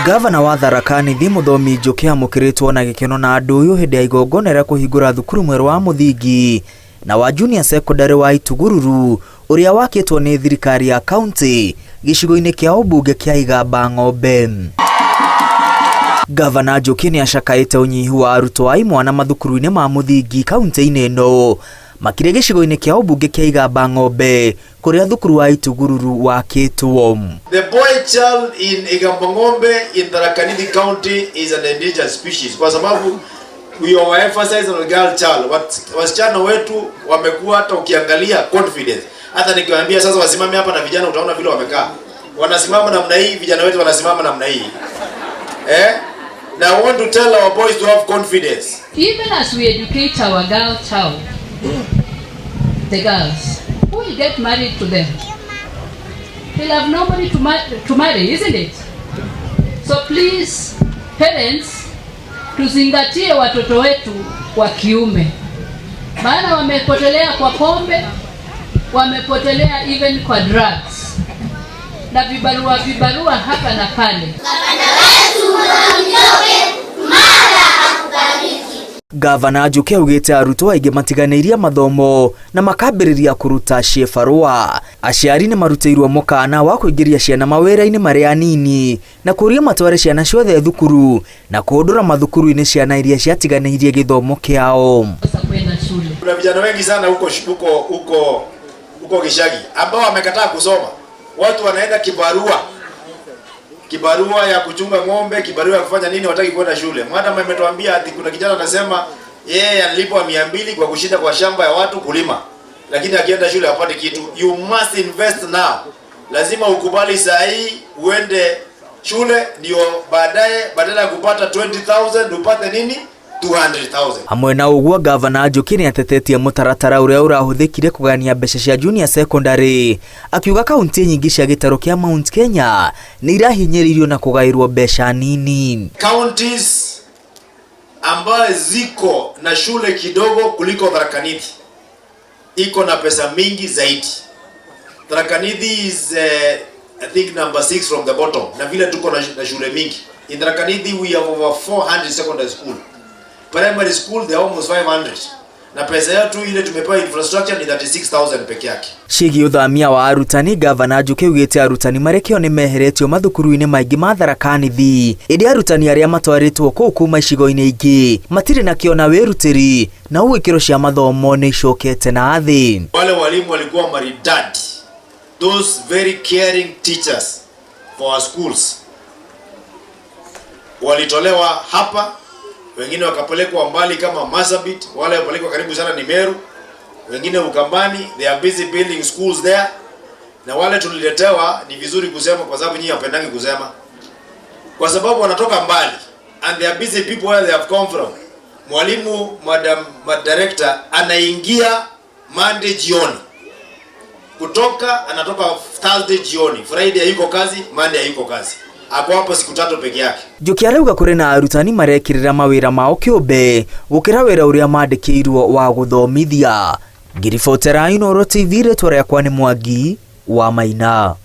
Gavana wa Tharaka Nithi Mũthomi Njũkĩ amũkĩrĩtwo na gĩkeno na andũ ũyũ hĩndĩ ya igongona rĩa kũhingũra thukuru mwerũ wa mũthingi na wa junior secondary wa Itugururu ũrĩa wakĩtwo nĩ thirikari ya county gĩcigo-inĩ kĩa ũmbunge kĩa Igamba Ng'ombe. Gavana Njũkĩ nĩ acakaĩte ũnyihu wa arutwo a imwana mathukuru-inĩ ma mũthingi kaunti-inĩ ĩno makĩria gĩcigo-inĩ kĩa ũmbunge kĩa Igamba Ng'ombe kũrĩa thukuru wa Itugururu wakĩtwo. The boy child in Igambang'ombe in Tharaka Nithi County is an endangered species kwa sababu we overemphasize on girl child. Wasichana wetu wamekuwa, hata ukiangalia confidence, hata nikiwaambia sasa wasimame hapa na vijana, utaona vile wamekaa, wanasimama namna hii, vijana wetu wanasimama namna hii, eh? Now I want to tell our boys to have confidence. Even as we educate our girl child, the girls, who will get married to them? They'll have nobody to marry, isn't it? So please, parents, tuzingatie watoto wetu wa kiume, maana wamepotelea kwa pombe, wamepotelea even kwa drugs na vibarua vibarua hapa na pale. Gavana Njũkĩ augĩte arutwo aingĩ matiganĩirie mathomo na makambĩrĩria kũruta ciĩbarũa. Aciari nĩ marutĩirwo mũkana wa kũingĩria ciana mawĩra-inĩ marĩ anini na kũria matware ciana ciothe thukuru na kũhũndũra mathukuru-inĩ ciana iria ciatiganĩirie gĩthomo kĩao. Sasa kwenda shule. Kuna vijana wengi sana huko huko huko huko Gishagi ambao wamekataa kusoma. Watu wanaenda kibarua, kibarua ya kuchunga ng'ombe, kibarua ya kufanya nini, wataki kwenda shule. Madam ametuambia ati kuna kijana anasema yeye analipwa 200 kwa kushinda kwa shamba ya watu kulima, lakini akienda shule hapati kitu. You must invest now. Lazima ukubali saa hii uende shule, ndio baadaye badala ya kupata 20,000 upate nini, 200,000. Hamwe na ũguo, Gavana Njũkĩ nĩ atetetie mũtaratara ũrĩa ũrahũthĩkire kũgania mbeca cia junior secondary, akiuga kaunti nyingĩ cia gĩtarũ kĩa Mount Kenya nĩ irahinyĩrĩirio na kũgaĩrwo mbeca nini. Counties ambayo ziko na shule kidogo kuliko Tharaka Nithi iko na pesa mingi zaidi. Tharaka Nithi is I think number 6 from the bottom, na vile tuko na shule mingi. In Tharaka Nithi we have over 400 secondary school. Primary school they are almost 500. Na pesa yetu ile tumepewa infrastructure ni 36,000 peke yake. Ciĩgiĩ ũthamia wa arutani, Gavana Njũkĩ augĩte arutani marĩ kĩo nĩ meheretio mathukuru-inĩ maingĩ ma Tharaka Nithi, ĩndĩ arutani arĩa matwarĩtwo kũu kuma icigo-inĩ ingĩ matirĩ na kĩo na wĩrutĩri na ũguo ikĩro cia mathomo nĩ icokete na thĩ. Wale walimu walikuwa maridadi, those very caring teachers for our schools walitolewa hapa, wengine wakapelekwa mbali kama Marsabit, wale wapelekwa karibu sana ni Meru, wengine Ukambani, they are busy building schools there. Na wale tuliletewa, ni vizuri kusema kwa sababu nyinyi hapendangi kusema, kwa sababu wanatoka mbali and they are busy people where they have come from. Mwalimu madam director anaingia Monday jioni, kutoka anatoka Thursday jioni, Friday hayuko kazi, Monday hayuko kazi, ako hapo siku 3 peke yake. Njũkĩ arauga kũrĩ na arutani marekĩrĩra mawĩra mao kĩũmbe gũkĩra wĩra ũrĩa mandĩkĩirwo wa gũthomithia. Ngiribotera Inooro TV, rĩtwa rĩakwa nĩ Mwangi wa Maina.